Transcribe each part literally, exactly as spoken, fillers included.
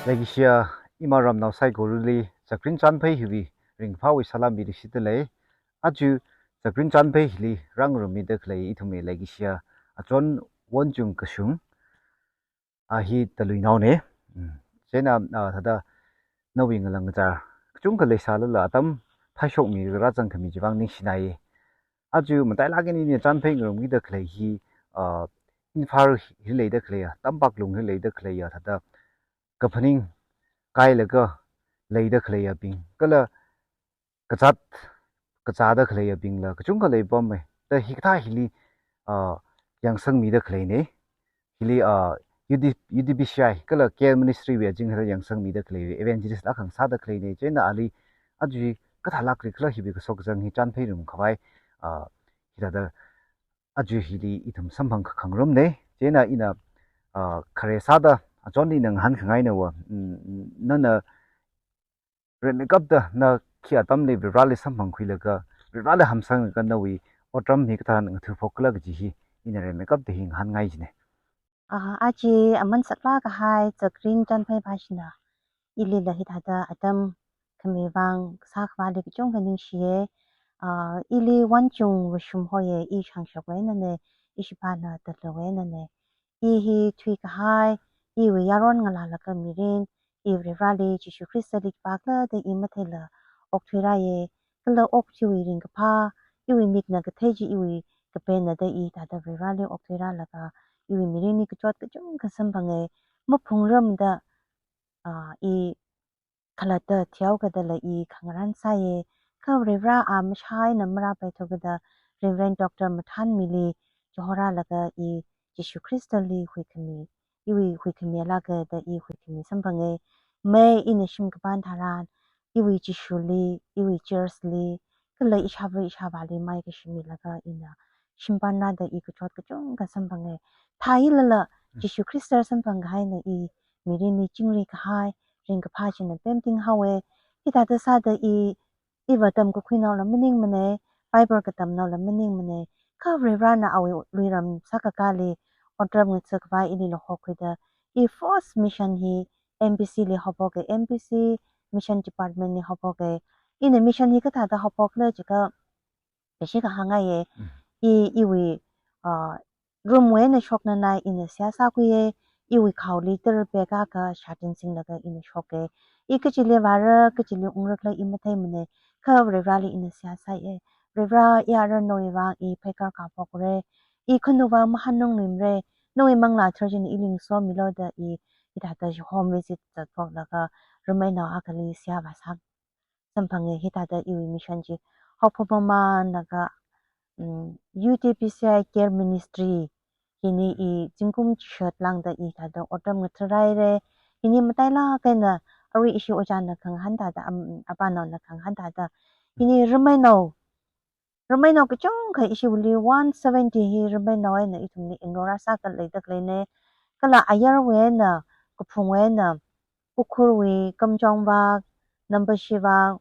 Leikashiya ima ramnao saikorali Zakrin Chanphei hiwui ringphāwui salam bili shita lei. Aja Zakrin Chanphei hili rāngarummida khalei ithumwui leikashiya achon Wonchung Kashung, a hi Taluinaone. Mm. Chieina, a, thāda nawui ngalang kachar kachungkha leisālala atam phāshokmida rāzangkhami chiwui vang ningshinaiye. Aja matailāk eina ina Chanphei ngarumkida khalei hi, a, Imphal hi leida khaleiya, Tampak Lung hi leida khaleiya, thāda kaphaning kailaga leida khaleiyabing, kala kazāt kazāda khaleiyabingla kachungkha leipamma. Da hikathā hili, a, yangsangmida khaleine. Hili, a, U D, U D B C I kala Care Ministry wui azinghaida yangsangmida khalei evangelist lāk akha sāda khaleine. Chieina ali aja kathālākli khala hiwui kashok kazang hi Chanphei ngarumkhavai, a, hithāda aja hili ithum samphang kakhangarumne. Chieina ina, a, khare sāda achonli ina ngahānkhangaina va, mm, nana rimeikapta na khi atamli Varivarāli samphangkhuilaga, Varivarāli hamsanglaga nawui otram hi kathāda ngathaphok khala kaji hi ina rimeikapta hi ngahānngai jine. A, aja aman saklāk kahai Zakrin Chanphei pāshina. Ilila hithāda atam khami vang sākhavāli kachungkha ningshiye. A, ili Wonchung Vashum hoye, i Shangshokwui einane, ishipāna Taluwui einane. I hi thuikahai, iwui yaron ngalālaga mirin, i Varivarāli Jishu Khristali khipākhala da i matheila okthuirāye, kala okathuiwui ringkaphā, iwui mikna kathei chi iwui kapenna da i thāda Varivarāli okthuirālaga, iwui mirinli kachot kachungkha samphange, maphungramda, a, i khalatta thihaokadala i khangarān sāye. Kha Varivarā a mashā eina marāpaithu kajida Reverend Doctor Mathanmili chihorālaga i Jishu Khristali huikhami, iwui huikhami lāka da i huikhami samphange. Mai ina shim kapam tharan, iwui Jishuli, iwui church li, kala ishāva ishāvāli maikashi milaga ina shim pamrāda i kachot kachungkha samphange. Thāhilala, Mm. Jishu Khrista samphangkahaina i mirinli chingri kahai ringkaphā china pemting haowe. Hithāda sāda i, iva tamkakhuinaola maningmane, Bible katamnaola maningmane. Kha Varivarāna awui luiram sākakāli otram ngathakhavai ilila hokhuida, i first mission hi M B C li haophoke, M B C Mission Department li haophoke. Ina mission hi kathāda haophokhala jiakha, kashi kahāngngaiye. Mm. I, iwui, a, room wui eina shoknanai ina seihā sākhuiye, iwui khaoli tara pekaka shatin singlaga ina shoke. I kachili vāra, kachili ungra khala i matheimane, kha Varivarāli ina seihā sāye. Varivarā, i ara nawui vang i pheikar kaphokre, i khanuvā mahānnungluimare, nawui manglā tharchin ili ngasomilu da i, hithāda home visit zatphoklaga, rameinao akhali seihā vāsā samphange. Hithāda iwui mission chi haophok mamānlaga, mm, U D B C I Care Ministry hili i zingkum chishat lāngda i thāda otram ngatharāhaire. Hili matailāk eina arui ishi ojāna khangahān thāda, am, apānaona khangahān thāda, hili rameinao, rameinao kachungkha ishiwuili one seventy hi rameinao eina ithumli enroll sākahai leida khaleine. Kala ayarwui eina, kaphungwui eina, Ukhrulwui Kamjong vak, Nambashi vak,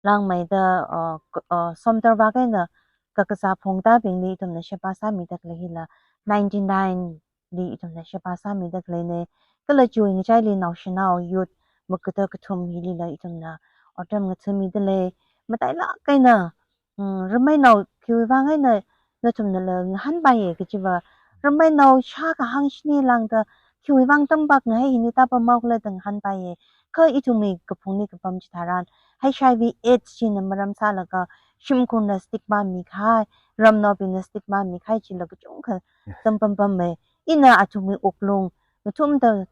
Langmeida, uh, k-, uh, Somdal vak eina kakazā phungtābingli ithumna sheba sāmida khalei hila ninety-nine li ithumna sheba sāmida khaleine. Kala chiwui ngachaili naoshinao youth makada kathum hilila ithumna otram ngathāmida lei. Matailāk eina, mm, rameinao khiwui vang eina nathumnala ngahānpaiye kajiva, rameinao shākahāng shini lāngda khiwui vang tampak ngahai hili tāpam haokhala da ngahānpaiye. Kha ithumwui kaphungli kapam chitharan, H I V AIDS china maram sālaga, shimkhurna stigma mikahai, ramnaobingna stigma mikahai chila kachungkha Yes. tampam pamme. Ina athumwui wuklung, nathumda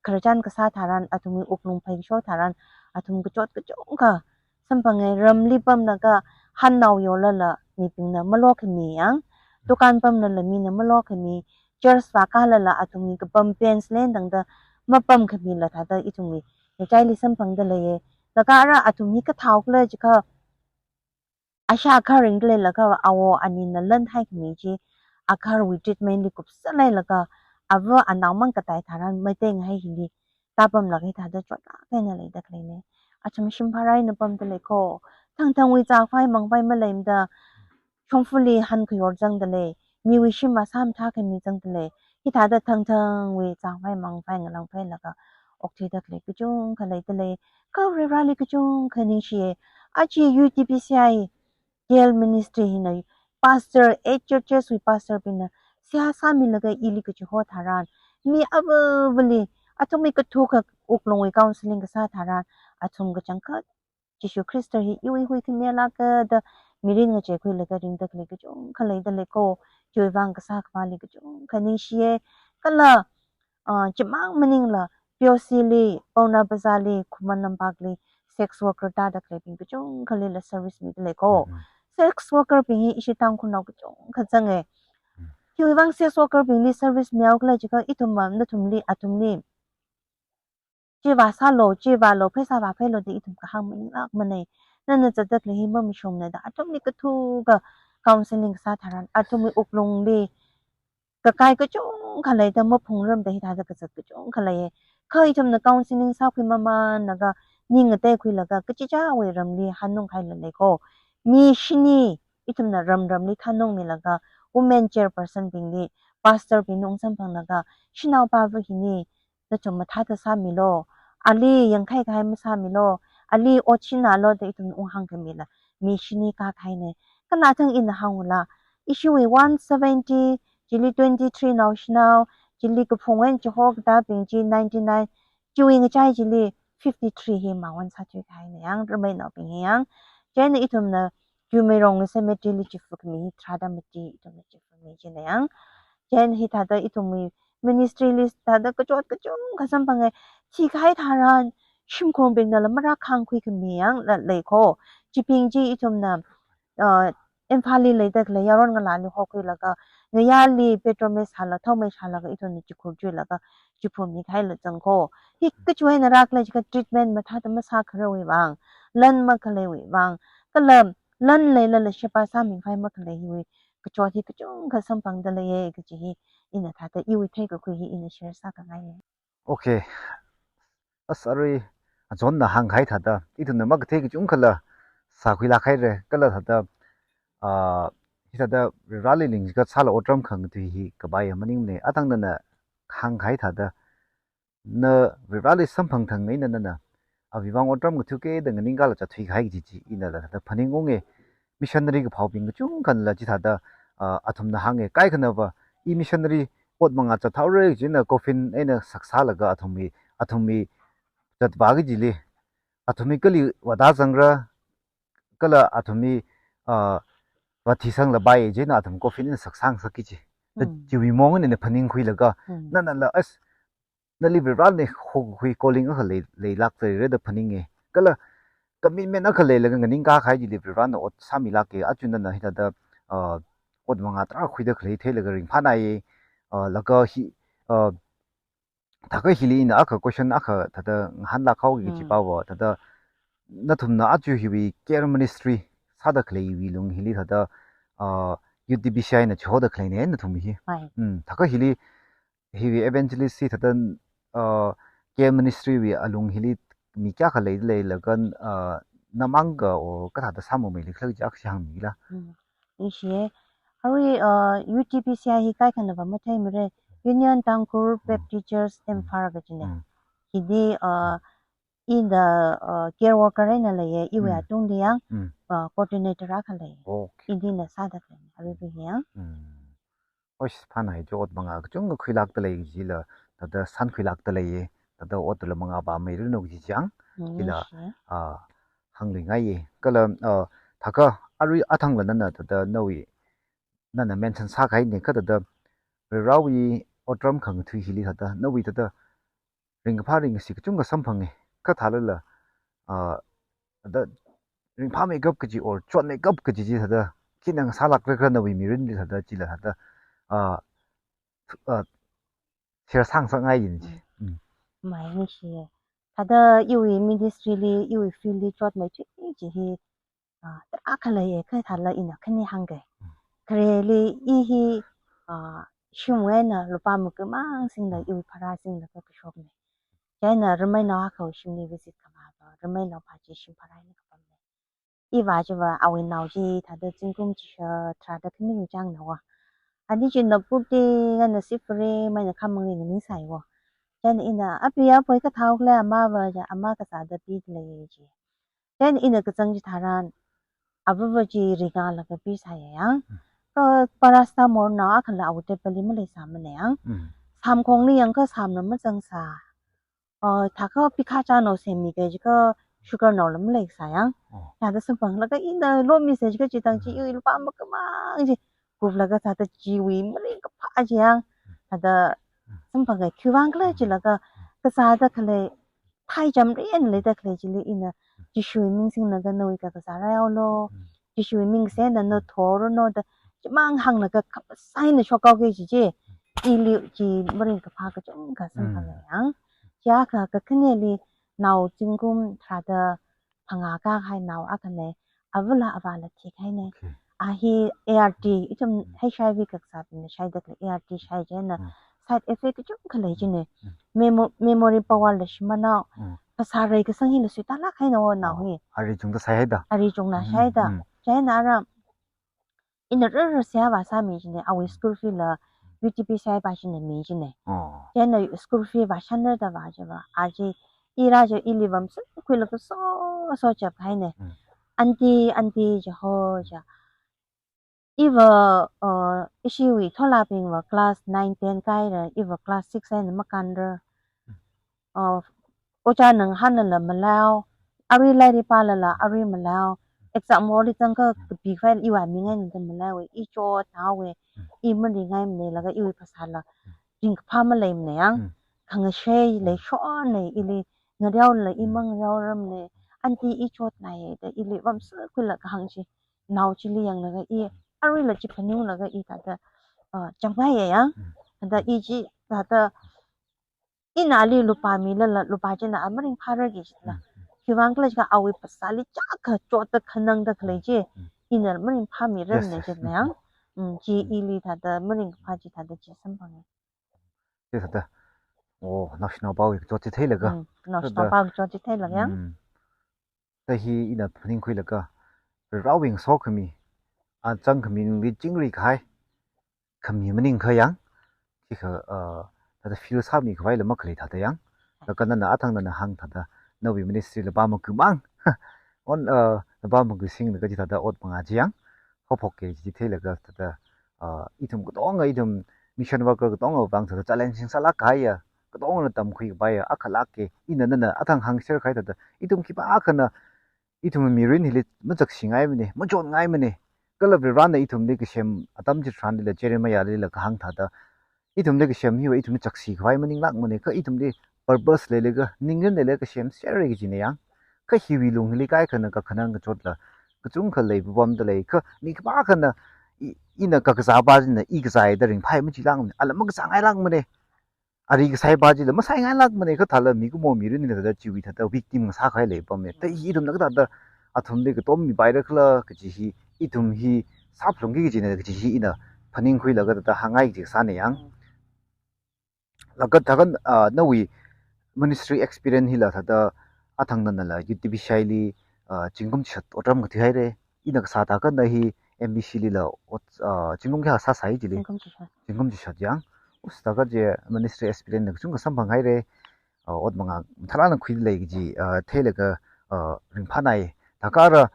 khararchan kasā tharan, athumwui wuklung pheisho tharan, athum kachot kachungkha samphange. Ramli pamlaga hānnao yolala mibingna malokhami yang, dukan pamlala mina malokhami, church vākalala athumwui kapam pens lentangda mapamkhamila thāda ithumwui ngachaili samphangda leiye. Laga ara athum hi kathāhaokhala jiakha, ashā akha ringda leilaga awo anina lanhaikhami chi, akharwui treatment li kupsā leilaga, ava anaomang katai tharan maiteng hai hili tāpamlāk kahai thāda chotlāk eina leida khaleine. Athum shim phārai eina pamda lei kho. Thangthangwui chākhavai mangkhavai maleimada, shongfali han khayor zangda lei, miwui shim masam thākhami zangda lei. Hithāda thangthangwui chākhavai mangkhavai ngalāngphailaga, okthuida khalei kachungkha leidalei. Kha Varivarali kachungkha ningshiya. Aja U T B C I K L Ministry hina pastor, eight churches wui pastor bingna seihā sāmilaga ili kachiho tharan, mi avāvali athumwui kathukha wuklungwui counseling kasā tharan, athum kachangkhat Jishu Khrista hi iwui huikhamiya lāka da mirin ngacheikhuilaga ringda khalei kachungkha leidalei ko. Chiwuivang kasā khavāli kachungkha ningshiya. Kala, ah, chimang maningla P O C li, Paona Bazarli, Khuman Lampakli sex worker tāda khaleibing kachungkhalila service midalei ko. Mhm. Sex worker bing hi ishi Tangkhulnao kachungkha zanga. Mhm. Chiwuivang sex worker bingli service mihaokhala jiakha ithumva, nathumli, athumli, chi vāsālu, chi vālu, pheisā vāphailu da ithum kahāng maninglākmana. Nana zatda khalei hi mamashungmana da athumli kathukha counseling kasā tharan, athumwui wuklungli kakai kachungkha leida maphungramda hithāda kazat kachungkha leiya. Kha ithumna counseling sākhui mamānlaga, ning ngateikhuilaga, kachichāwui ramli hanunghailala ko. Mi shini ithumna ramramli thanungmilaga, women chairperson bingli, pastor bingli ungsamphanglaga, shanao pava hina nathum mathāda sāmilu, ali yangkhai kahai masāmilu, ali ot shinnalu da ithumna unghāngkhamila, mi shini kākahaina. Kala thang ina hāngla, ishiwui one seventy, chili twenty-three naoshinao, chili kaphung eina chiho katābing chi ninety-nine, chiwui ngachai chili fifty-three hi mawon sāthuikahaina yang, rameinaobing hi yang. Chieina ithumna Chiumeirong cemetery li chifa khami hi tharāda mati, ithumna chifa mi china yang. Chieina hithāda ithumwui ministry li thāda kachot kachungkha samphanga. Thikahai tharan shimkhurbingnala marākhangkhui khami yangla lei ko. Chibing chi ithumna, uh, Imphalli leida khalei yaron ngalāli hokhuilaga, ngayāli petrol mei sāla, thao mei sālaga ithumna chikhur chuilaga, chiphumi kahaila zang ko. Hi kachiwui eina rākhala jiakha treatment mathāda masākharawui vang, lan makhaleiwui vang, kala lan leilala sheba sāmikhavai makhalei hiwui kachot hi kachungkha samphangda leiya kaji hi ina thāda iwui theikakhui hi ina share sākhangaina. Okay. As arui, achonna hāngkahai thāda, ithumna makathei kachungkhala sākhuilāk haira, kala thāda, ah, hithāda Varivarali ringkasāla otram khangathui hi kapaiya maningmana, athang nana hāngkahai thāda, na Varivarali samphang thang eina nana, awui vang otram ngathukida nganingkala zatthuikahai kaji chi inala thāda phaningunga. Missionary kaphaobing kachungkhanala chithāda, ah, athumna hānga, kaikhanava, i missionary ot mangā zathaora kajina coffin eina saksālaga athumwui, athumwui zatvā kajili, athumwui kali vāda zangra, kala athumwui, ah, vāthi sanglapai jina athum coffin eina saksāngasak kaji. Da Mm. chiwui mong eina phaningkhuilaga, Mm. nanala, as, nali Varivarana hokhui calling akha lei, leilāk sāra da phaninga. Kala commitment akha leilaga nganingkakahai chili Varivarana ot sāmilāka, aja nana hithāda, ah, ot mangā tarākha khuida khalei theilaga ringphānāya, ah, laga hi, ah, thākha hili ina akha question akha thāda ngahānlāk haoki kaji Mm. pava, thāda nathumna aja hiwui care ministry sāda khaleiwui lung hili thāda, ah, U T B C I na chihoda khaleina nathum hi. Hai. Mm, thākha hili hiwui evangelist hi thāda, uh, care ministry wui alung hili mi kayākha leida leilaga, uh, namangva o kathāda sāmameilikhala jiakha hāngmila. Mm. Ningshiya. Arui, uh, U T B C I hi kaikhanava matheimara, Union Tangkhul Mm. Baptist Church Mm. Imphal kajina. Mm. Hili, uh, ina, uh, care worker eina leiya, iwui Mm. atungli yang, Mm. uh, coordinator akha lei. Okay. Ilila sāda khalei, aruiva yang. Mm. Oish, phānāya, chi ot mangā kachungkha khuilākda lei kajila, thāda sānkhuilākda leiya, thāda otla mangā vāmeiranu kaji chang, Mm, chila, ningshiya. Ah, hāngluingaiya. Kala, ah, thākha arui athangla nana thāda nawui, nana mention sākahaina kha thāda, Varivarawui otram khangathui hili thāda, nawui thāda, ringkaphā ringkashi kachungkha samphanga, kha thālala, ah, thāda ringphāmeikap kaji or chotmeikap kaji chi thāda, khina ngasālākra khala nawui mirinli thāda, chila thāda, ah, ah, share sāngasakngai yin chi. Mm. Mm. Mai ningshiya. Thāda iwui ministry li, iwui field li chotmeithui chi hi, ah, tarākha leiya, kha thālala ina khani hāngga. Mm. Khareli i hi, ah, shimwui eina lupā makamang singda Mm. iwui pharā singda kha kashokna. Chieina rameinao akhawui shimli visit kavāva, rameinao pā chi shim pharā eina kapamna. Iva chiva awui nao chi thāda zingkum chishat tharāda khani chang nawa. Ani chi na puti ngana sifre mai na khamang ring ningsāiwa. Chieina ina, "Api apoi kathao khala amava," ja, "Ama kasāda pida lei," ji. Chieina ina kazang chitharan, avava chi ringlaga pisāya yang. Kha paracetamol nao akhala awu tepali maleisāmana yang. Samkhongli yangkha samna mazangsā. Uh, thākha pikha chanao semmi kaji kha sugar naola maleisā yang. Thāda samphanglaga ina lomi se ji kha chitang chi iwui lupā makhamang chi. Kuplaga thāda chiwui maringkaphā chi yang. Thāda samphanga khiwuivang khala chilaga kasāda khalei thai cham rin leida khalei chili ina Jishuwui ming singlaga nawui kakazā raihaolu. Jishuwui ming sena na thoranu da chimang hānglaga khamasai na shokhaoki ji chi. Ili chi maringkaphā kachungkha samphanga yang. Chiakha kakhaneli nao zingkum tharāda phangā kahai nao akhana, avala avāla thikahaina. A hi A R D, ithum H I V kakazābingna shaida khalei A R D shai chieina side effect kachungkha lei jina. Memo-, memory power la shimānhao. Phasā reikasang hila suitālāk haina wo nao hi. Ari chungda shaihaida. Ari chungna shaihaida. Chieina ara ina rara seihā vāsāmi jina, awui school fee la U T B C I pā china mi jina. Chieina school fee vāshanrada vā jiva. A chi ira chi ili vamsākhuilaga so, so chapkahaina. "Aunty, aunty," jiho ja. Iva, uh, ishiwui tholabingva class nine, ten kāhaira, iva class six eina makānra. Uh, ojāna ngahānlala malao, arui lairik pālala arui malao, exam hall li zangkha kapi khavai iwui aming eina da malao, i chothaowa, i maringaimana laga iwui phasāla ringkaphā maleimana yang, khangashei lei shonna, ili ngareola i mangareorarmana, "Aunty, i chotnai," da ili vamsākhuilaga hāng chi. Nao chili yanglaga i, aruila chi phaninglaga i thāda, uh, chamngaiya yang. Thāda i chi thāda, ina ali lupā milala, lupā china a maringphāra ki jina. Khiwuivang khala jiakha awui phasāli chakha chotda khanangda khalei chi, ina maringphāmirarmana jina yang. Mm, chi ili thāda maringkaphā chi thāda chi samphanga. Chi thāda, oh, naoshinaopawui kachot chi theilaga. Mm, naoshinaopawui kachot chi theilaga yang. Thāda hi ina phaningkhuilaga, Varewui ngasokhami, achangkhami ningli chingri kahai khami maningakha yang, chikha, uh, thāda feel sāmi khavaila makhalei thāda yang. Laga nana athang nana hāng thāda, nawui ministry la pāmaku mang. On, uh, la pāmaku singlaga chithāda ot manga chi yang. Haophokki ji theilaga thāda, uh, ithum katonga, ithum mission worker katongawui vang thāda challenging sālāk kahaiya, katongana tamkhui khavaiya akhalākki, ina nana athang hāngshare kahai thāda, ithum khipākhana, ithum mirin hili machakshingaimana, machotngaimana. Kala Varena ithumli kasem atam chitharanlila Jeremiah lila kahāng thāda, ithumli kasem hiva ithumli chakshi khavai maninglākmana, kha ithumli purpose leilaga, ningrin leilaga kasemserra kajina yang. Kha hiwui lung hili kaikhana kakhanang kachotla kachungkha leipapamda lei, kha mi khipākhana i, ina kakazā pā china i kazāya da ringphai machilākmana, ala makazāngailākmana. Ari kasai pā chila masaingailākmana, kha thāla mikumo mirinli thāda chiwui thāda victim ngasā khavai leipamma. Thāda ithumna kathāda athumli katom mipaira khala kaji hi, ithum hi sāphalungki kajina kaji hi ina phaningkhuilaga thāda hāngngai kaji kasāna yang. Laga thākha, ah, nawui ministry experience hila thāda athang nanala U T B C I li, ah, zingkum chishat otram kathi haira. Ina kasā thākha na hi M B C lila ot, ah, zingkum kayā sāsai chili? Zingkum chishat. Zingkum chishat yang. Us thākha chi ministry experience na kachungkha samphang haira. Ah, ot manga tharana khuilei kaji, ah, theilaga, ah, ringphānai. Thākha ara,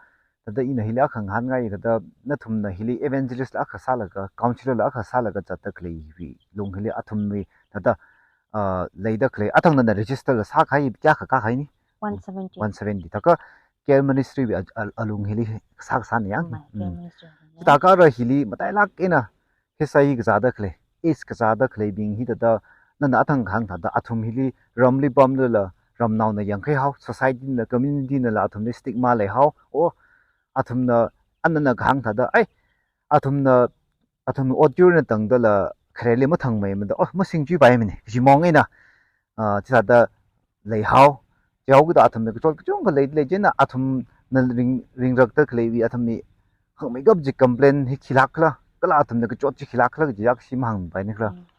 thāda ina hili akha ngahānngai, thāda nathumna hili evangelist akha sālaga, counselor akha sālaga zatda khalei hiwui lung hili athumwui, thāda, ah, leida khalei, athang nana register la sākahai kayākha kākahaina? One seventy. One seventy. Thākha care ministry wui a, a, alung hili sā kasāna yang. Amai, care ministry alung. Thākha ara hili matailāk eina, hi sai kazāda khalei, is kazāda khaleibing hi thāda, nana athang kahāng thāda, athum hili ramli pamlala, ramnaona yangkhaihao, society na, community nala athumli stigma leihao, o, athumna, anana kahāng thāda, ai, athumna, athum ot yurna tangdala, khareli mathangmeimada, o, masingchuipaimana, kaji mong eina, ah, chithāda leihao, chihaokida athumna kachot kachungkha leilei chieina athumna ring, ringrakda khaleiwui athumwui hāngmeikap kaji complain hi khilāk khala, kala athumna kachot chi khilāk khala kaji akha shim hāngpaini khala. Mm.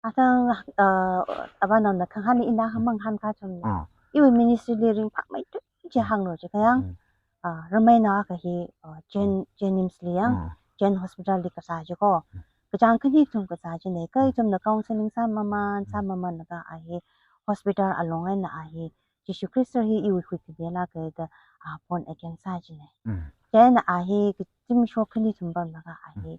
Athang, uh, avānaona kahāng hi ina hāngmang hāngkachon. Ah. Iwui ministry li ringphāmeithui chi hānglu jiakha yang, Mm. uh, rameinao akha hi, uh, Jen, Jennings li yang, Mm. Jen Hospital li kasā jiko. Mm. Kachāng khani kathum kazā china, kha ithumna counseling sāmaman, sāmamanlaga a hi hospital along eina a hi Jishu Khrista hi iwui huikhami lāka da, a, born again sā china. Mm. Chieina a hi kachim shok khani kathum pamlaga a hi,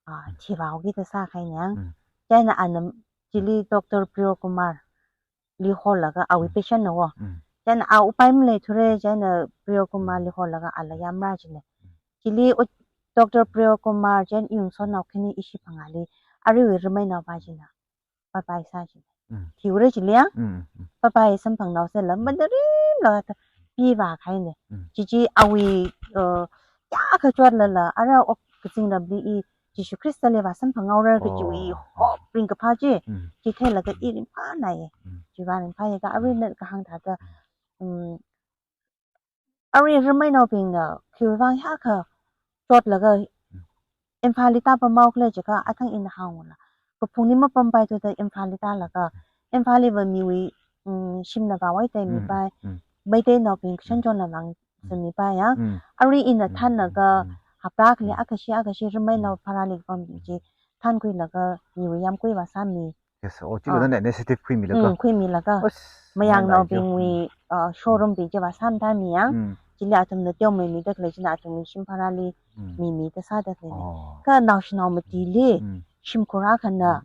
a, thivaoki da sākahaina. Mm. Chieina ana chili Doctor Priyo Kumar li holaga awui patient na wo. Mm. Chieina a upai maleithura, chieina Priyo Kumar li holaga ala yamrā china. Chili u-, Doctor Priyo Kumar chieina iwui ngasotnao khani ishi phangāli, aruiwui rameinao pa china bye bye sā china. Mm. Thiura chili ya? Mm, mm. Bye bye samphangnaosa la, madarim la ta pivākahaina. Mm. Chi chi awui, uh, ya kachot lala, ara ok kazingramli i Jishu Khristali vāsamphanghaora kajiwui hope ringkaphā chi. Mm. Chi theilaga i ringphānāya. Mm. Chiwui vang ringphāya kha aruina kahāng thāda, um, arui rameinaobingna khiwui vang hiyākha chotlaga Imphal li tāpamhao khala jiakha athang ina hāngla, kaphungli mapampaithuda Imphal li tālaga, Imphal liva miwui, mm, shimna vāwai thei mipai, Meiteinaobing kashan chonla vang sāmipai ya. Mm. Arui ina thānlaga hapta akhali akhashi akhashi rameinao pharāli kapambing chi thānkhuilaga miwui yamkui vāsāmi. Yes, oh, chila, ah, nana initiative khuimilaga. Mm, khuimilaga. Us, mayangnaobingwui, uh, showroom bing chi vāsāmatāmi ya. Mm. Chili athumna teomeimida khalei china athumwui shim pharāli mimida sāda khaleina. Oh. Kha naoshinao matili shimkhur akhana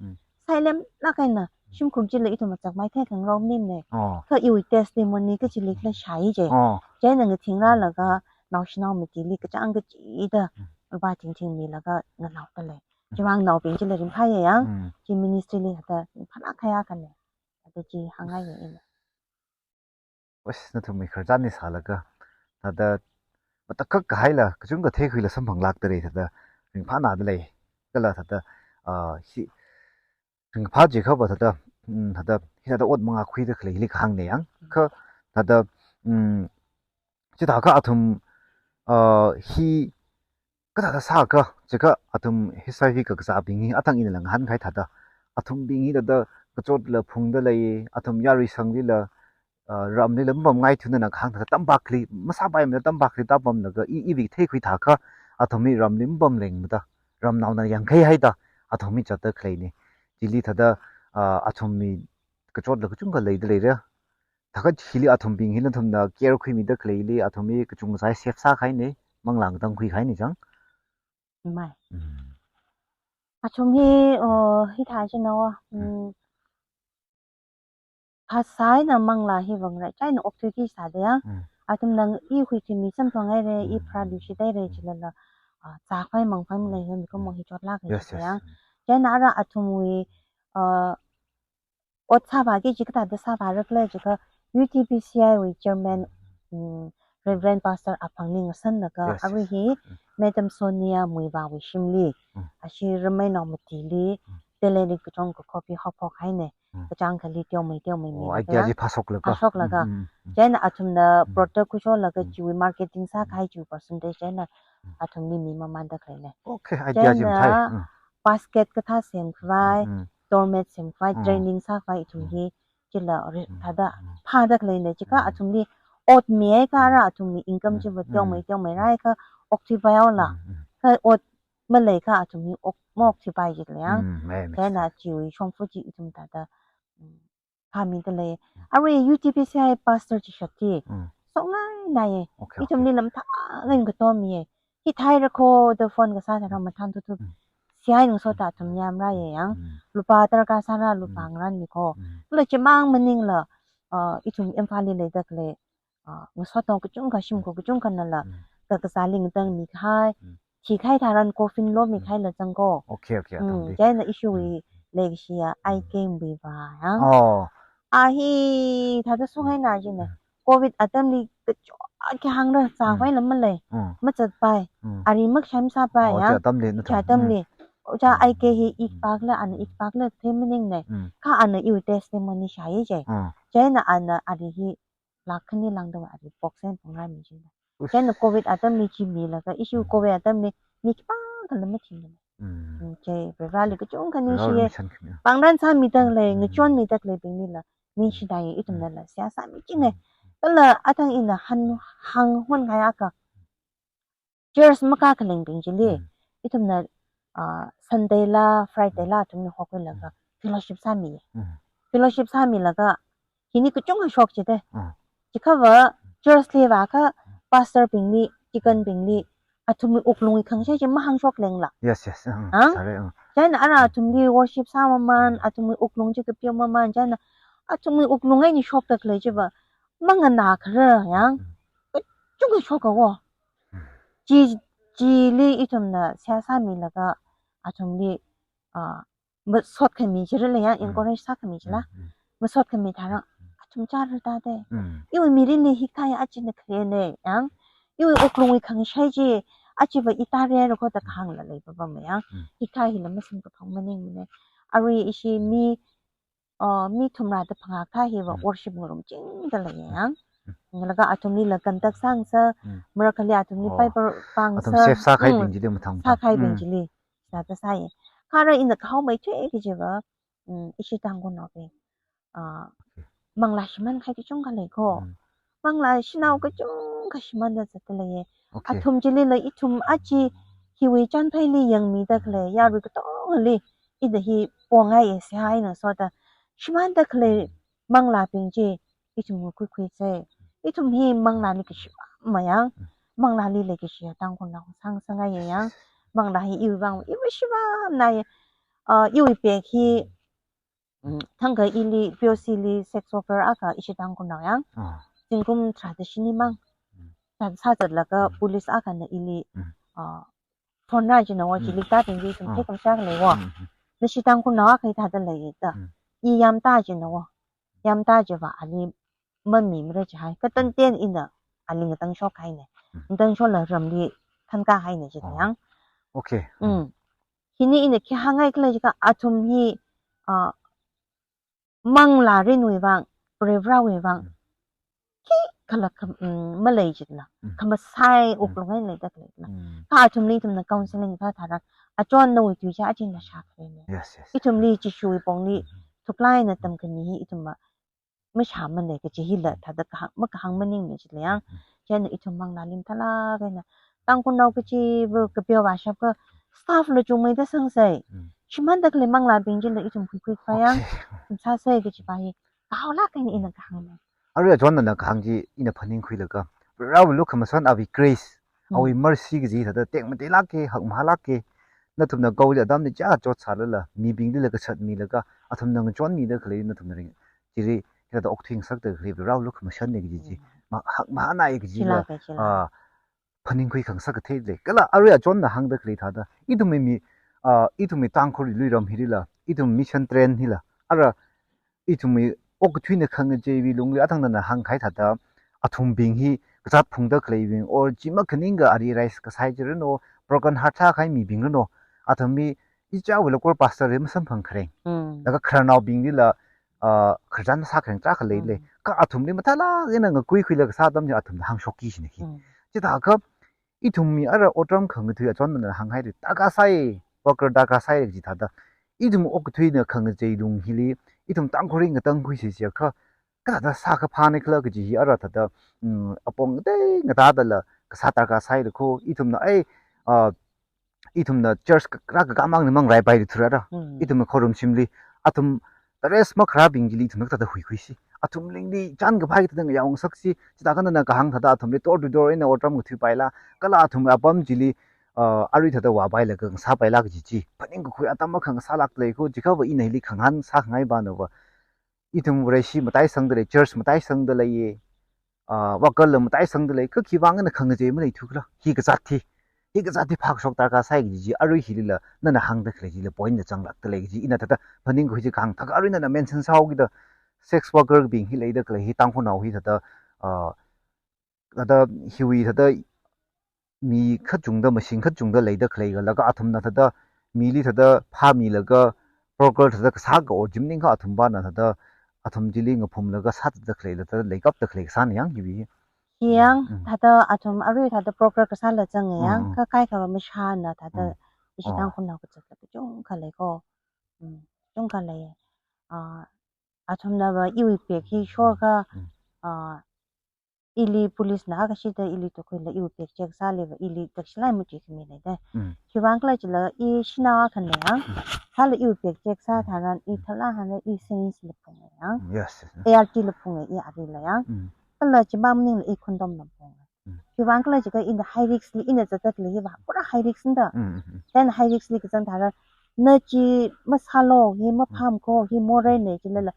sailemlāk eina shimkhur chila ithum machakmai thei khangarok maningmana. Oh. Kha iwui testimony kachili khala shāi je. Oh. Chieina ngathinglaga naoshinao matili kachāng kachida vāthingthingmilaga nganaodalei. Chiwui vang naobing chila ringphāya ya. Mm. Chi ministry li hithāda ringphālāk kahai akhana. Hithāda chi hāngngaiya ina. Wes, nathumwui khararchan hi sālaga, thāda matakhak kahaila, kachungkha theikhuila samphanglākdalei, thāda ringphānādalei. Kala thāda, ah, hi, ringphā jiakhava thāda, mm, thāda, hithāda ot mangā khuida khalei hili kahāngna ya. Kha thāda, mm, chithākha athum, ah, hi kathāda sākha, jiakha athum H I V kakazābing hi athang inala ngahānkahai thāda, athumbing hi thāda kachotla phungdalei, athum yaruisanglila, ah, ramlila mapamngaithuna kahāng thāda tampak akhali, masāpaimada tampak akhali tāpamlaga i, iwui theikhui thākha, athum hi ramli mapamlengmada, ramnaona yangkhai haida, athum hi zatda khaleina. Chili thāda, ah, athumwui kachotla kachungkha leidaleira. Thākha chili athumbing hi nathumna care khuimida khaleili athum hi kachungkha safe sākahaina, manglā ngatangkhuikahaina chang. Mai. Mm. Athum hi, oh, hithā china, mm, phasā eina manglā hi vāngra, chieina okthuiki sāda ya. Mm. Athumna i huikhami samphanghaira, i pharāluishithaira chilala, ah, zākhavai mangkhavai maleihaowa, mikumo hi chotlāk kahai sāda ya. Chieina ara athumwui, ah, ot sāvāki kaji kathāda sāvāra khala jiakha U T B C I wui chairman, mm, Reverend Pastor Aphangli ngasanlaga, arui hi Madam Sonia Muivahwui shimli, ashi rameinao matili, talent kachungkha copy haophokhaina, kachāng akhali teomei teomeimi, idea chi phāshoklaga. Phāshoklaga. Mm, mm, mm. Chieina athumna product khuisholaga chiwui marketing sākahai chiwui percentage chieina athumli mimamanda khaleina. Okay, idea chi mathei. Chieina basket kathā semkhavai, doormat semkhavai, training sākhavai ithum hi chila ri-, thāda phāda khaleina, jiakha athumli ot mihaiakha ara athumwui income chiva teomei teomei rāhaiakha okthuipaihaola. Kha ot maleiakha athum hi ok, maokthuipai jilei ya. Mm, mai, mai. Chieina chiwui shongfa chi ithum thāda, mm, phāmidalei. Arui U T B C I pastor chi shot hi. Mm. Songainaiya. Okay, okay. Ithumli lamthang eina katomiya. Hithāhaira kho da phone kasā tharan mathān thup thup. Mm. Siya ngasotda athum yamrāya yang. Mm. Lupā darkar sāra lupā ngarānmi kho. Mm. Kala chimang maningla, ah, ithum Imphal li leida khalei, ah, ngasotnao kachungkha shimkhur kachungkhanala, kakazāli ngatangmikahai, thikahai tharan coffin lomikhai la zang kho. Okay, okay, mm, athumli. Chieina ishiwui leikashiya, I K Muivah ya. Oh. A hi thāda sunghaina china. Mm. Covid atamli kachot khi hāngra, zākhavai la malei. Mm. Mazatpai. Mm. Ari makashai masāpai ya. Oh, chi atamli, chi atamli. Mm. Oja I K hi ikpak la, ana ikpak la thei maningna. Mm. Kha ana iwui testimony shāya je. Mm. Chieina ana ari hi lakh khani lāngda ari box eina phungrāmi china. Ush. Chieina Covid atamli chi milaga, ishi Covid atamli mi khipākhala mathimana. Mm. Mm, chi Vareli kachungkha ningshiya. Pāngran sāmida khalei, ngachonmida khaleibinglila ningshida ya, ithumnala seihā sāmichinga. Mm. Kala athang ina hāng, hānghonkahaiakha, church makā khalengbing chili, mm, ithumna, ah, Sunday la, Friday la athumli hokhuilaga fellowship sāmi. Mm. Fellowship sāmilaga hili kachungkha shok jite. Mm. Chikhava church li vākha pastor bingli, deacon bingli, athumwui wuklungwui khangashei chi mahāngshok lengla. Yes, yes. Mm. Ang? Sāre, mm. Chieina ara athumli worship sāmaman, athumwui wuklung chi kapeo maman, chieina athumwui wuklung eina shokda khalei chiva manganā kharar yang. Mm. Kachungkha shoka wo. Mm. Chi, chili ithumna seihā sāmilaga athumli, ah, masot khami chirala yang, Mm. encourage sākhami chila. Mm, mm. Masot khami tharan, Mm, mm. athum chara tate. Mm. Iwui mirinli hikathā achina khalene yang. Iwui wuklungwui khangashei chi, achiva i tare rakho da kahāngla leipapama yang. Mm. Hikathā hila masamkaphang maningmane. Arui ishi mi, uh, mi thumrada phangā akha hiva Mm. worship ngarumchingda lei Mm. yang. Mm. Laga athumlila contact sāngsa, Mm. marakhali athumli Oh. Bible pāngsa. Athum save sākahaibing Mm. chili mathang mathang. Sākahaibing Mm. chili. Sāda sāye. Kha ara ina kahaomeithui kajiva, mm, ishi Tangkhulnaobing, ah, manglā shimānkahai kachungkha leiko. Mm. Manglā shanao Mm. kachungkha shimānda zatda leiye. Okay. Athum chilila ithum aja hiwui chanpheili yangmida khalei yarui katongali ina hi pongaiye, seihā eina soda shimānda khalei manglābing chi ithum khuikhuisa. Ithum hi manglāli kashi mayang. Mm. Manglāli leikashi Tangkhulnao sāngasakngaiye yang. Manglā hi iwui vang, iwui shivānai. Ah, iwui pek hi, mm, thangkha ili P O C li sex worker akha ishi Tangkhulnao yang. Ah. Zingkum tharāda shini mang. Mm. Tharāda sāzatlaga Mm. police akhana ili, Mm. ah, phone rā jina wo, Mm. chili tābing chi ithum Ah. theikhamashak lei wo. Mm, mm. Nashi Tangkhulnao akha hithāda leiye da. Mm. I yamtā jina wo. Yamtā jiva ali mamimara jihai. Katanten ina ali ngatangshok haine. Mm. Ngatangshokla ramli thankahaine jida Oh. yang. Okay. Mm. Hili ina khi hāngngai khala jiakha athum hi, ah, manglā mirinwui vang, Varivarāwui vang, Mm. khikhala kham-, mm, malei jila. Mm. Khamasai Mm. wuklung eina leida khalei jila. Mm. Kha athumli ithumna counseling sā tharan, achon nawui tui chi achina shākhalei ne. Yes, yes. Ithumli Jishuwui pongli Mm. thuklāk eina tamkhami hi ithumva mashāmane kaji hila thāda kahāng, makahāng maningmane jila yang. Mm. Chieina ithum manglāli mathālāk eina Tangkhulnao kachiva kapeo vāshapkha staff la chungmeida sangsa. Mm. Shimānda khalei manglābing chila ithum khuikhuikhavai yang. Okay. Ithum sāsa kajiva hi kahaolāk eina ina kahāngna. Arui achonna kahāng chi ina phaningkhuilaga, Varivarāwui lukhamashan, awui grace, Mm. awui mercy kaji thāda tekmateilāke, hakmahālāke. Nathumna gaoli atamli chā chotsālala, mibinglila kachatmilaga, athumna ngachonmida khalei nathumna ring. Chili, hithāda okthuingasakda khalei Varivarāwui lukhamashanne kaji chi. Mm. Ma, hakmahānai kajila, Chilāka, chilāka. ah, phaningkhui khangasak kathei lei. Kala arui achonna hāngda khalei thāda, ithumwui mi, ah, ithumwui Tangkhul luiram hilila, ithum mission trend hila, ara ithumwui okathuina khangacheiwui lungli, athang nana hāngkahai thāda, athumbing hi kazāt phungda khaleibing, or chi makhaningakha ari rise kasai chi rano, broken heart sākahai mibing rano, athum hi ichāwui local pastor li masamphang khareng. Mm. Laga khararnaobinglila, ah, khararchan sākhareng tarākha leile. Mm. Kha athumli mathālāk eina ngakuikhuilaga sā atam chi athumna hāngshokki shina hi. Mm. Chithākha, ithum mi ara otram khangathui achonna hānghaili, darkar sai, worker darkar sai kaji thāda. Ithum okathuina khangachei lung hili, ithum Tangkhulli ngatangkhuisa jiakha, kathāda sākaphāna khala kaji hi ara thāda, mm, apong ngatei ngatādala kasā darkar sailakho, ithumna ai, ah, ithumna church ka, kara ka kamang ni mang raipai thura ra. Mm. Ithumna khorumshimli, athum the rest makharābing chili ithumna kathāda huikhuisi. Athum lingli chānkaphā kathāda ngayaongasaksi, chithākha nana kahāng thāda athumli door to door eina otram ngathuipaila, kala athum apam chili, ah, arui thāda vāpailaga ngasāpaila kaji chi. Phaningkakhui atam akha ngasālāk leiko, chiakhava ina hili khangahān sākhangai banava. Ithum Vareshi mataisangda lei, church mataisangda leiye, ah, worker la mataisangda lei, kha khiwuivang eina khangachei maleithu khala, hi kazāt hi, hi kazāt hi phākashok darkar sai kaji chi, arui hilila, nana hāngda khalei chila point la zanglākda lei kaji, ina thāda phaningkakhui chi kahāng thākha arui nana mention sāhaokida, sex worker bing hi leida khalei hi Tangkhulnao hi thāda, ah, thāda hiwui thāda mi kachungda, mashing kachungda leida khalei kala kha athumna thāda mili thāda phāmilaga broker thāda kasā ka or jim ningkha athum bana thāda athum chili ngaphumlaga sāda khaleila thāda leikapda khalei kasāna yang hiwui. Hi yang, Mm. thāda athum arui thāda broker kasāla zanga yang, Mm, mm. kha kaikhava mashāna thāda Mm. ishi Oh. Tangkhulnao kazatla kachungkha leiko. Mm, kachungkha lei. Ah, athumnava iwui pek hi shokha, Mm. ah, ili police na kashida ili tukhuila iwui bag check sāliva ili takshilai matuikhami leida. Mm. Khiwuivang khala chila i shanao akhana yang, Mm. thāla iwui bag check sā Mm. tharan i Mm. thāla hānga i syringe la phunga yang. Mm, yes, yes. A R T la phunga i arila yang. Mm. Kala chimang maningla i condom la phunga. Mm. Khiwuivang khala jiakha ina high risk li ina zatakli hiva pura high risk nda. Mm, mm, mm. Then high risk li kazang tharan na chi masālu hi mapham ko hi morei ne chilala.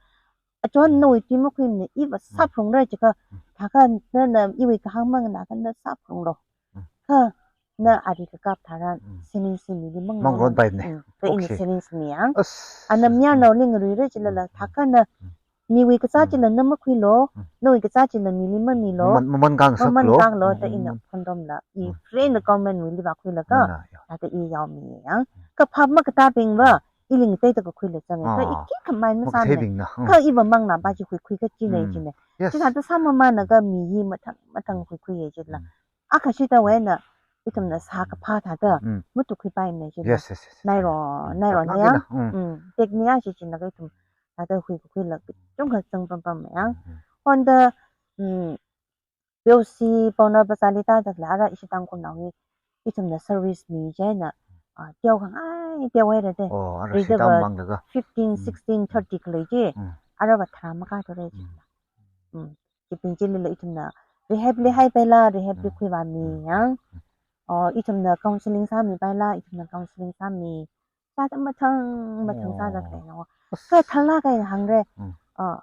Achon nawui tui makhuimana iva Mm. sāphalungra jiakha. Mm. Thākha nana iwui kahāng manganākha na sāphalunglu. Mm. Kha na ari kakap tharan Mm. syringe mili mang Mang ron pai ne. Mm. Kha ina Okay. syringe mi yang. As. Ana mayarnaoli ngaruira chilala Mm. thākha na Mm. miwui kachā Mm. chila na makhuilu, Mm. nawui kachā chila mili mamilu. Maman, maman kang sak Maman lo. kang lo, Mm, ta ina mm. condom la. I Mm. free na government wuili vākhuilaga. Mana, ya. Thāda i yaomi yang. Kaphap makatābingva, ili ngateida kakhuila zanga. Kha i Ah. khikha mai masāmana. Makatheibingna. Mm. Kha iva mangnā pa chi khuikhui kachina Mm. china. Yes. Chithāda sāmamānlaga mi hi mathang, mathang khuikhuiya chila. Mm. Akha shitawui eina, ithumna sākaphā thāda, Mm. matuikhuipaimana chila. Yes, yes, yes. Nairo, Mm. nairo Kaplak nayang. ina. Mm. Mm. Tekniya shi china ka ithum, thāda khuikakhuila, chungkha zangpampam yang. Mm. Honda, mm, P O C, Paona Bazar li tāda khala ara ishi Tangkhulnao hi, ithumna service mi china, ah, teokhangai, teohaira de. Oh, ara Rida sita va manglaga. fifteen, Mm. sixteen, thirty khalei chi. Mm. Ara va tharā makāthura Mm. china. Mm. Chibing chilila ithumna rehab li Mm. haipaila, rehab li Mm. khuivāmi Mm. yang. Mm. Oh, ithumna counseling sāmipaila, ithumna counseling sāmi. Sāda mathang, mathang sāda Oh. khalei no. As. Kha thālāk eina hāngra. Mm. Oh,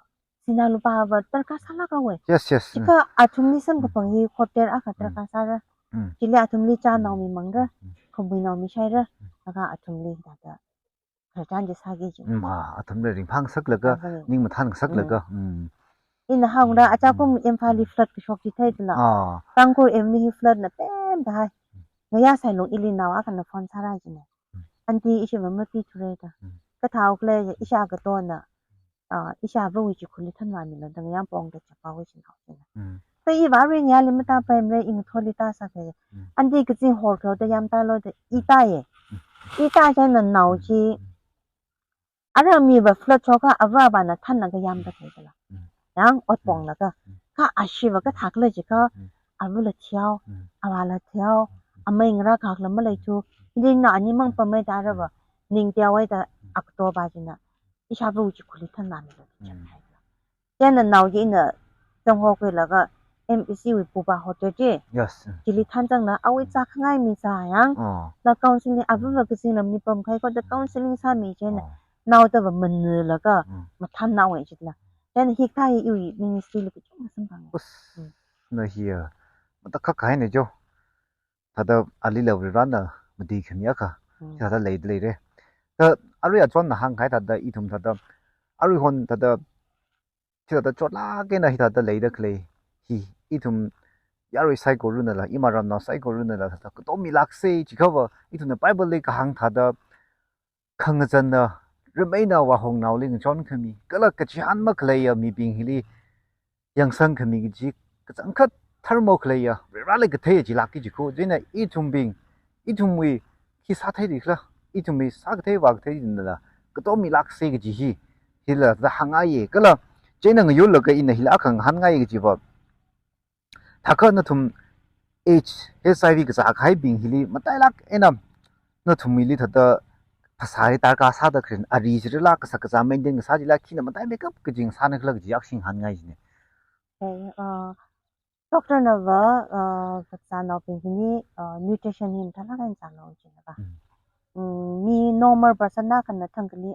sinā lupā va darkar sālāka wei. Yes, yes. Mm. Jiakha athumli Mm. samkaphang hi hotel akha Mm. darkar sāra. Mm. Chili athumli chānao Mm. mi mangra. Mm. Khamuinao mi shaira. Mm. Laga athumli thāda khararchan chi sāki chi. Mm, ah, athumli ringphāngasaklaga, Ringphāngasakla. ning mathāngasaklaga. Mm. Mm. Ina hāngra, Mm, achakum mm, Imphal li mm. flood kashok chi theida la. Ah. Tangkhul Avenue hi flood na pemda hai. Mm. Ngayā sailung ili nao akhana phone sāra china. Mm. Aunty, ishi va mapithura da. Mm. Kathāo khala, ishi akatona. Ah, ishi avawui chikhurli thanvāmilu da ngayā pongda chapao ishi nao china. Mm. Kha iva ringayāli matāpaimara, i ngathorli tāsāka. Mm. Aunty, kazing horkhaoda yamtālu da i Mm. tāya. Mm. I tā china nao Mm. chi. Mm. Ara mi va flood shoka ava avāna thanlaga yamda khalei kala. Mm. Yang ot Mm. ponglaga. Mm. Kha ashi va kathā khala jiakha. Mm. Avāla thihaowa, Mm. avāla thihaowa, Mm. amei ngarā khak la maleithu. Hili na ani mang Mm. pamei da ara va. Mm. Ning teohaida Mm. akatopa china. Ishi avawui chikhurli thanvāmilu da Mm. chapao. China nao chi ina zanghokhuilaga M E C wui pupa hotel chi. Yes. Chili thanzangna awui Mm. zākhangai mi zā yang. Oh. La counseling ava va kazingramli pamkahai koda counseling sāmi china. Oh. Naoda va manalaga Mm. mathānnaowei chila. China hikathā hi iwui ministry li kachungkha samphanga. Us. Mm. Na hiya. Matakhak kahaina jo. Thāda alila Varivarana matuikhami akha. Mm. Thāda leida leira. Thāda arui achonna hāngkahai thāda ithum thāda. Arui hon thāda Hithāda chotlāk eina hithāda leida khalei hi ithum yarui saikorana la, ima ramnao saikorana la, thāda katomilāksa jiakha va, ithumna Bible li kahāng thāda khangazanna, rameina vāhongnaoli ngachonkhami, kala kachihān makhaleiya mibing hili yangsangkhami kaji kachangkhat tharmao khaleiya, Varivarali kathei chilākki jiakha, chieina ithumbing, ithumwui khi sāthei di khala, ithumwui sākathei vākathei dinala, katomilāksa kaji hi, hila thāda hāngngaiya, kala, chieina ngayurlaga ina hila akha ngahānngaiya kaji va. Thākha nathum AIDS, H I V kazā kahaibing hili, matailāk eina, nathumwuili thāda, phasā hi darkar sāda kharing, ari chila kasak kazā maintain kasā chila, khina mataimeikap kaji sāna khala kaji akha ngahānngai jina. Okay, uh, Doctor na va, uh, kazānaobing hili, uh, nutrition hi mathālāk eina zālu jina va. Mm. Mm, mi normal person na khana thangkhali,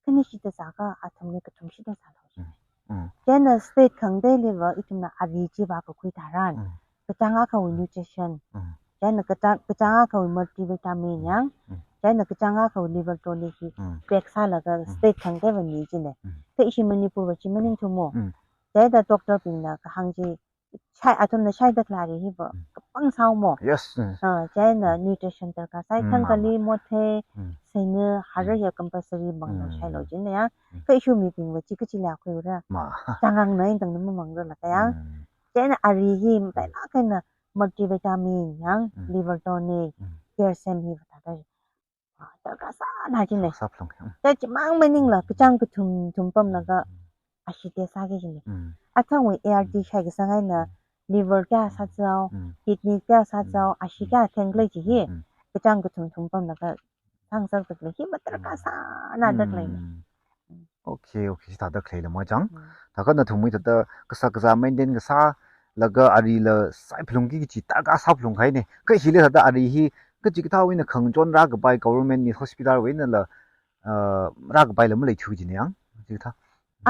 khani shida zākha athumli kathum shida zālu jina. Mm. Mm. Chieina state khangateili va ithumna ari chi vākakhui tharan. Mm. Kachāng akhawui nutrition. Mm. Chieina kachāng, kachāng akhawui multivitamin Mm. yang. Mm. Chieina kachāng akhawui liver tonic hi Mm. pack sālaga Mm. state khangatei va mi jina. Mm. Kha ishi Manipur va chi maningthumo. Mm. Chieina doctor bingna kahāng chi shai, athumna shaida khalei ari hi va Mm. kapang sāhaomo. Yes. Mm. Ah, chieina Mm. nutrition darkar sai Mm, thangkhali mama. Mothei, Mm. seina, hara Mm. ya compulsory mangna Mm. shailu jina ya. Mm. Kha ishi mibing va chi kachila khuira. Ma. Chāngang na indang na mamangra la kaya. Mm. Chieina ari hi Mm. matailāk eina multivitamin yang, Mm. liver tonic, Mm. calcium hi va thāda. Ah, darkar sāna jina. Sāphalung. Mm. Chieina chimang maningla, Mm. kachāng kathum thum pamlaga, Mm. ashida sāki jina. Mm. Athangwui A R T Mm. shai kasāngaina, Mm. liver kayā sāzao, Mm. kidney kayā sāzao, Mm. ashi Mm. kayā theng khalei chi hi, Mm. kachāng kathum thum pamlaga sāngasakda khalei hi matarkasāna da khalei. Mm. Okay, okay, chithāda khalei lamai chang. Mm. Thākha nathumwui thāda kasak kazā maintain kasā laga arila sāphalungki kaji tarkasā phalunghaina. Kha hili thāda ari hi kachikathāwui eina khangachon rākapai government wui hospital wui einala, ah, rākapaila maleithu jina yang. Chikathā.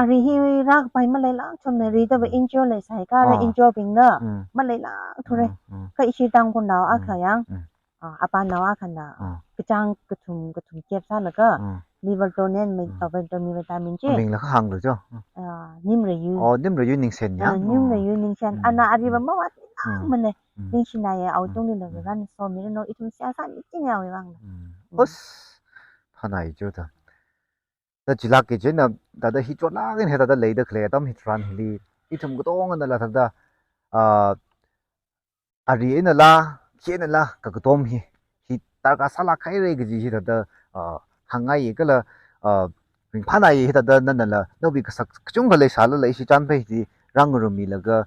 Ari hi rākapai maleilāk thumna ridava Mm. N G O leisai kha ara Mm. N G O bingna Mm. maleilāk thura. Mm, mm. Kha ishi Tangkhulnao Mm, akha yang, mm. ah, apānao akhana, Mm. kachāng kathum kathum kep sālaga, Mm. liver tonic, Mm. ah, vitamin, vitamin chi. Amingla kha hānglu jo. Mm. Ah, Nimrayu. Oh, Nimrayu Ningshen Ah, yang. Nimrayu Mm. Ningshen. Mm, Ana ariva mm. mawat Mm. mana. Mm. Ningshinaya, Mm. aotungli la Mm. ran so mi no ithum seihā sāmi chingya wui vang. Mm. Mm. Us, phānai jo ta. Da chilāk kaji eina, thāda hi chotlāk eina hi thāda leida khalei atam hitharan hili, ithum katonganala thāda, ah, ari einala, khi einala, kakatom hi, hi tarkasālāk haira kaji hi thāda, ah, hāngngaiya kala, ah, ringphānaiya hi thāda nanala, nawui kasak kachungkha leisālala ishi chānphai hi rāngarummilaga,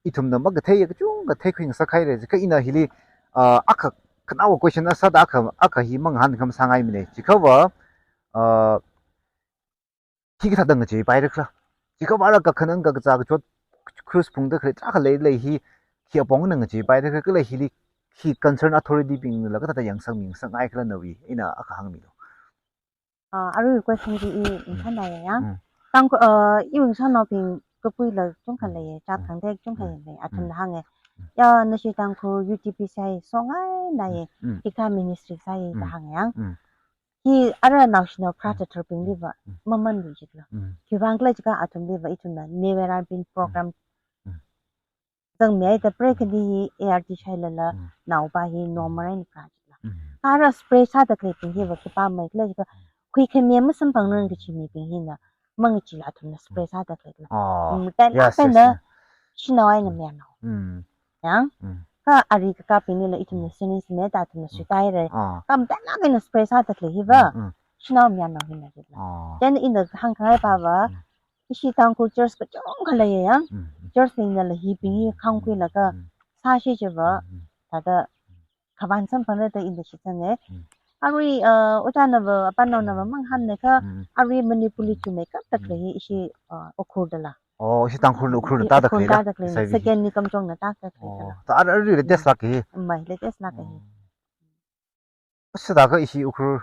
ithumna makatheiya kachungkha theikhuingasak haira, kha ina hili, ah, akha khanaowa question sāda akha, akha hi mangahān khamasāngaimana. Chikhava, ah, hi kathāda ngacheipaira khala. Chikhava ara kakhanang kakazā kachot cruise phungda khalei tarākha leilei hi, hi apongna ngacheipaira khala, kala hili hi concern authority bingla kathāda yangsangmi ngasakngai khala nawui eina akha hāngmilu. Ah, arui question chi i Mm. ningshānaya yang. Mm. Tang, ah, iwui ngasānaobing kapuila chungkha Mm. lei, chā Mm. thangdek chungkha Mm. lei, athum Mm. hānga. Mm. Ya, nashi Tangkhul U T B C I songainaya, Mm. hikathā ministry sāya da Mm. hānga yang. Mm. Hi ara naoshinao Mm. prathatharbingliva, Mm. mamanlu jikla. Mm. Khiwuivang khala jiakha athumliva ithumna Neverabin program Mm. zangmihaida preikhani hi A R D shailala Mm. naopa hi Mm. normal eina kajila. Mm. Ara spray sāda khaleibing hiva khipāmei khala jiakha khuikhami masamphangna kaji mibing hina mangachila athumna spray sāda khaleila. Oh, Mm, then yes, yes, athena yes. shanao eina Mm. mayarnao. Mm. Yang? Mm. Kha ari kakābinglila ithumna Mm. siringe meda athumna Mm. suitaira. Ah. Kha then athena spray sāda khalei hiva. Mm, mm. Shanao mayarnao hina jila. Ah. Then ina hāngkhangai pava. Mm. Ishi Tangkhul church kachungkha leiya yang. Mm, mm. Church einala hibing hi Mm, khangkhuilaga mm. sāshi chiva. Mm, mm. Thāda khavān samphangda ina shitsanga. Mm. Arui, uh, ojānava, apānaonava Mm. mangahānna kha, Mm. arui Manipurli Mm. thumeikapta Mm. khalei hi ishi, uh, Ukhrul dala. Oh, ishi Tangkhul Ukhrul I-, tāda Ukhrul khalei la, tāda khalei. S I V. Second ni kamchongna tāda khalei Oh, dala. Ta ar-, arui latest lāk hi. Mai, latest lāk hi. Oh. Sāda kha ishi Ukhrul,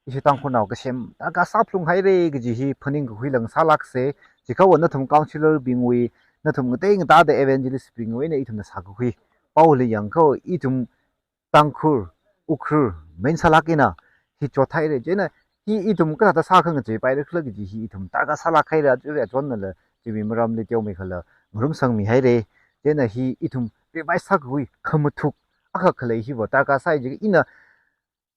ishi Tangkhulnao kasem, tarkasā phalunghaira kaji hi phaningkakhui lang sālāksa, chikhava nathum councillor bingwui, nathum ngatei ngatāda evangelist bingwui eina ithumna sākakhui. Paoli yangkha ithum Tangkhul, Ukhrul, main sālāk eina, hi chothaira, chieina, hi ithum kathāda sākha ngacheipaira khala kaji hi ithum tarkasālāk haira, chiwui achonnala, chiwui maramli teomeikhala, ngarumsangmihaira, chieina hi ithum revise sākakhui, khamathuk, akha khalei hiva tarkasā jiakha ina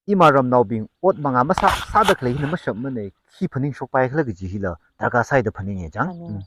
ima ramnaobing ot manga masā, sāda khalei hina mashapmana, khi phaningshokpai khala kaji hila tarkasāya da phaninga chang. Phaning. Mm.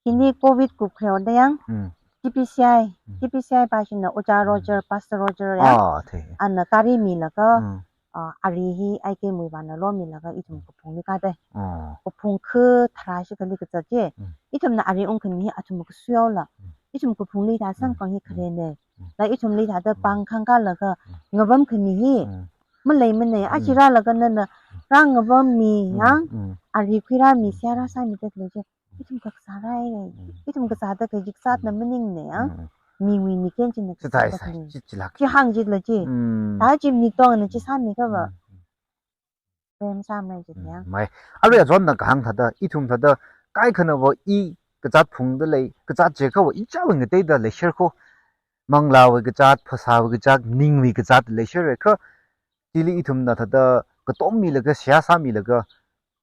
Hili covid kupkhaoda yang, Mm. T B C I, Mm. T B C I pa shina Ojā Mm. Roger, Pastor Roger yang, Ah, the. ana gari milaga, Mm. ah, ari hi I K Muivahn na lomilaga ithum Mm. Kaphungli kāda. Ah. Kaphung kha tharā shikhali kazat chi. Mm. Ithumna ari ungkhami hi athum kasuihaola. Mm. Ithum Kaphungli thāda Mm. samphang hi Mm. kharena. Mm. La ithumli thāda Mm. pāng khangkālaga Mm. ngavamkhami hi. Mm. Maleimana, Mm. aja rālaga nana Mm. rāngavammi Mm. yang, Mm. ari khuirāmi, Mm. seihā rāsāmida khalei chi. Ithum kakasā rāi. Mm. Ithum kasāda khalei chi kazatna Mm. maningna yang. Mm. Miwui miken china Chi kasāda thai sai, khalei. chi, chi lāk. Chi hāng jila chi. Mm. Ta chi mi tongna chi Mm. sāmikhava. Mm. Prem sāmei jila Mm. yang. Mai. Arui achonna kahāng thāda, ithum thāda, kaikhanava i kazat phungda lei, kazat jiakhava ichāwui ngateida leisher kho. Manglāwui kazat, phasāwui kazat, ningwui kazat leisher kha. Chili ithumna thāda, katommilaga, seihā sāmilaga,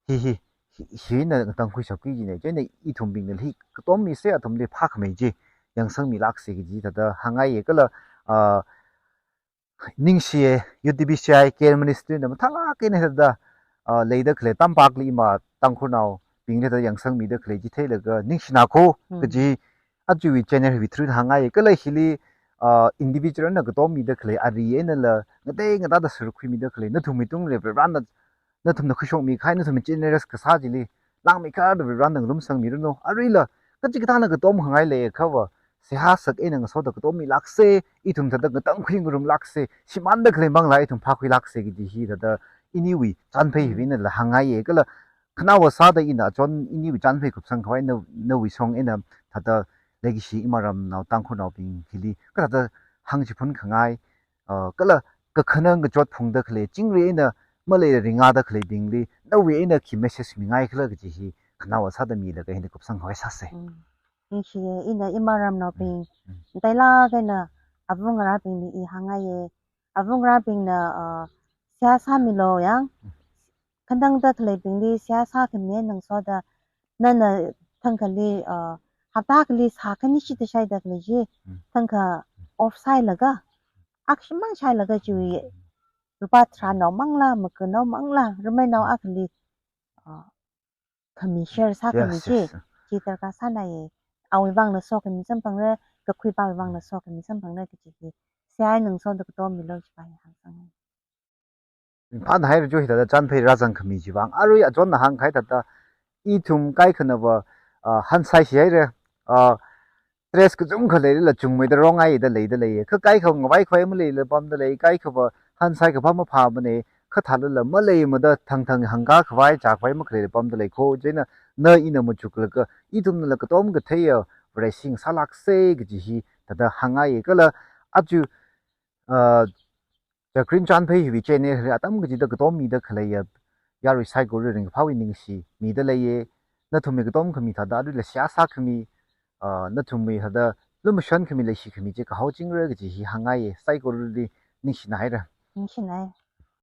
hi, hi, hi, hina ngatangkhuishapki kajina, chieina ithumbingna hi katommi se athumli phākhamei chi, yangsangmilāksa kaji thāda hāngngaiya kala, ah, ningshiya, U T B C I care ministry na mathālāk eina thāda, ah, leida khalei Tampakli ima Tangkhulnaobingli thāda yangsangmida khalei chi theilaga, ningshina kho, Hmm. kaji, ajawui channel wui through hāngngaiya kala hili, ah, individual na katommida khalei ari einala, ngatei ngatāda sārkhuimida khalei, nathumwui tungli Varena nathumna khuishokmi kahai, nathumna generous kasā chili, langmeikharda Varena ngarumsangmiranu. Aruila, kachikathāna katom khangai leiakhava, seihā sak eina ngasoda katom milāksa, ithum thāda ngatangkhui ngarumlāksa, shimānda khalei manglā ithum phākhuilāksa kaji hi thāda iniwui chānphei hiwui einala hāngngaiya. Kala khanaowa sāda ina achon iniwui chānphei kupsang khavai na, nawui song eina thāda leikashi imaramnao Tangkhulnaobing hili kathāda hāngchiphun khangai, uh, kala kakhana ngachot phungda khalei, chingri eina maleila ringāda khaleibingli nawui eina khi message mingai khala kaji hi khanaowa sāda milaga hina kupsang khavai sāsa. Mm. Ningshiya, ina imaramnaobing, Mm. tailāk eina avungarābingli i hāngngaiya. Avungarābingna, uh, seihā sāmilu yang, Mm. kantangda khaleibingli seihā sākhami ngasoda, nana thangkhali, uh, hapta akhali sākhani shida shaida khalei chi, Mm. thangkha off sāhailaga, akshimang shailaga chiwui, lupā tharānao manglā, maganao manglā, rameinao akhali, uh, khami share sākhami Yes, chi, yes. chi darkar sānaiya. Awui vangla sokhami samphangra, kakhuipāwui vangla sokhami samphangra kaji hi. Seihā eina ngasoda katom milu chiva hi hāngsang. Phanhaira jo hithāda chānphei rāzangkhami chiwui vang. Arui achonna hāngkahai thāda ithum kaikhanava, ah, hansai shihaira, ah, stress kachungkha leilala chungmeida rongaida leida leiya. Kha kaikha ngavai khavai maleila pamda lei, kaikhava hansai kaphā maphāmana, kha thālala maleimada thangthang hangkā khavai chā khavai makhaleila pamda lei kho. Chieina na ina machuklaga ithumnala katom katheiya Vareshi sālāksa kaji hi thāda hāngngaiya. Kala aja, uh, The Green Chānphei hiwui channel hili atam kachida katom mida khaleiya yarui saikora ringkaphāwui ningshi mida leiya. Nathumwui katom khami thāda aruila seihā sākhami, ah, nathumwui thāda lumashan khami leishi khami chi kahao chingra kaji hi hāngngaiya. Saikorali ningshina haira. Ningshina hai.